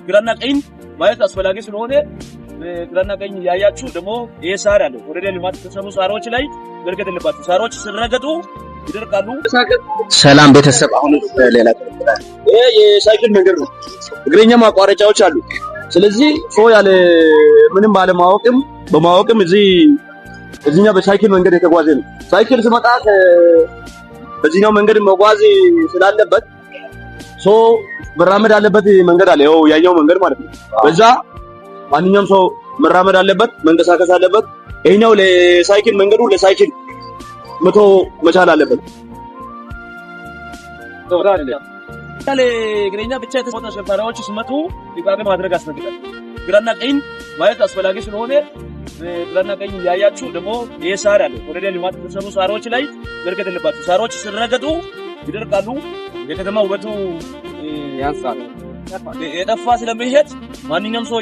ግራና ቀኝ ማየት አስፈላጊ ስለሆነ ግራና ቀኝ ያያችሁ ደግሞ ይሄ ሳር አለ። ኮሪደር ልማት የተሰሩ ሳሮች ላይ መርገጥ የለባችሁ። ሳሮች ሲረገጡ ይደርቃሉ። ሰላም ቤተሰብ፣ አሁን ሌላ ይሄ የሳይክል መንገድ ነው። እግረኛ ማቋረጫዎች አሉ። ስለዚህ ሰው ያለ ምንም ባለማወቅም በማወቅም እዚህኛው በሳይክል መንገድ የተጓዘ ነው። ሳይክል ስመጣ በዚህኛው መንገድ መጓዝ ስላለበት ሰው መራመድ አለበት መንገድ አለ። ያው ያኛው መንገድ ማለት ነው። በዛ ማንኛውም ሰው መራመድ አለበት፣ መንቀሳቀስ አለበት። ይሄኛው ለሳይክል መንገዱ ለሳይክል መቶ መቻል አለበት። እግረኛ ብቻ የተሰጡ ተሽከርካሪዎች ሲመጡ ጥንቃቄ ማድረግ ያስፈልጋል። ግራና ቀኝ ማየት አስፈላጊ ስለሆነ ግራና ቀኝ ያያችሁ ደግሞ ይሄ ሳር አለ። ኮሪደር ልማት የተሰሩ ሳሮች ላይ መርገጥ የለባችሁ። ሳሮች ሲረገጡ ይደርቃሉ። የከተማ ውበቱ ያንሳል። የጠፋ ስለሚሄድ ማንኛውም ሰው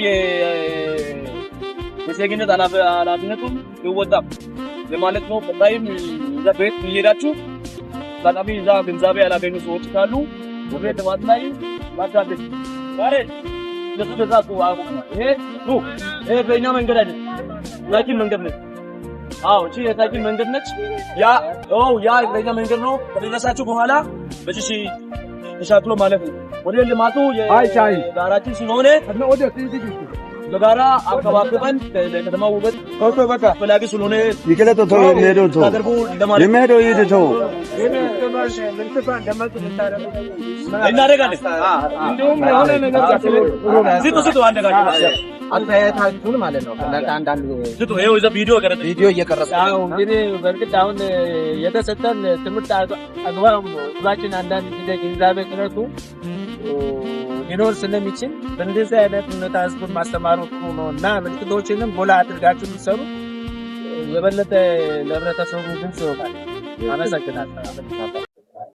የዜግነት ኃላፊነቱን ይወጣ ለማለት ነው። ቀጣይም እዛ ቤት እየሄዳችሁ አጋጣሚ እዛ ግንዛቤ ያላገኙ ሰዎች ካሉ ወደ ልማት ላይ ማሳደግ ዛሬ እነሱ ገዛ ይሄ ኑ ይሄ በእኛ መንገድ አይደለም፣ ሳይክል መንገድ ነች። አዎ እቺ የሳይክል መንገድ ነች። ያ ኦ ያ እግረኛ መንገድ ነው። ከደረሳችሁ በኋላ በዚህ ተሻክሎ ማለት ነው። ወደ ልማቱ የጋራችን ስለሆነ በጋራ አከባክበን ለከተማ ውበት አስፈላጊ ስለሆነ ታደርጉ ለማለት የሚሄደው ይሄድ ተው። እናደርጋለን። ስጡ ስጡ አንድ ጋር አስተያየታችሁን ማለት ነው። አንዳንድ ስጡ። ይኸው እዛ ቪዲዮ ቀረጽ ቪዲዮ እየቀረጸ አዎ እንግዲህ በእርግጥ አሁን የተሰጠን ትምህርት አግባብ ነው። ህዝባችን አንዳንድ ጊዜ ግንዛቤ እጥረቱ ሊኖር ስለሚችል በእንደዚህ አይነት ሁኔታ ህዝቡን ማስተማሩ ጥሩ ነው እና ምልክቶችንም ጎላ አድርጋችሁ ብትሰሩ የበለጠ ለህብረተሰቡ ግልጽ ይሆናል። አመሰግናለሁ።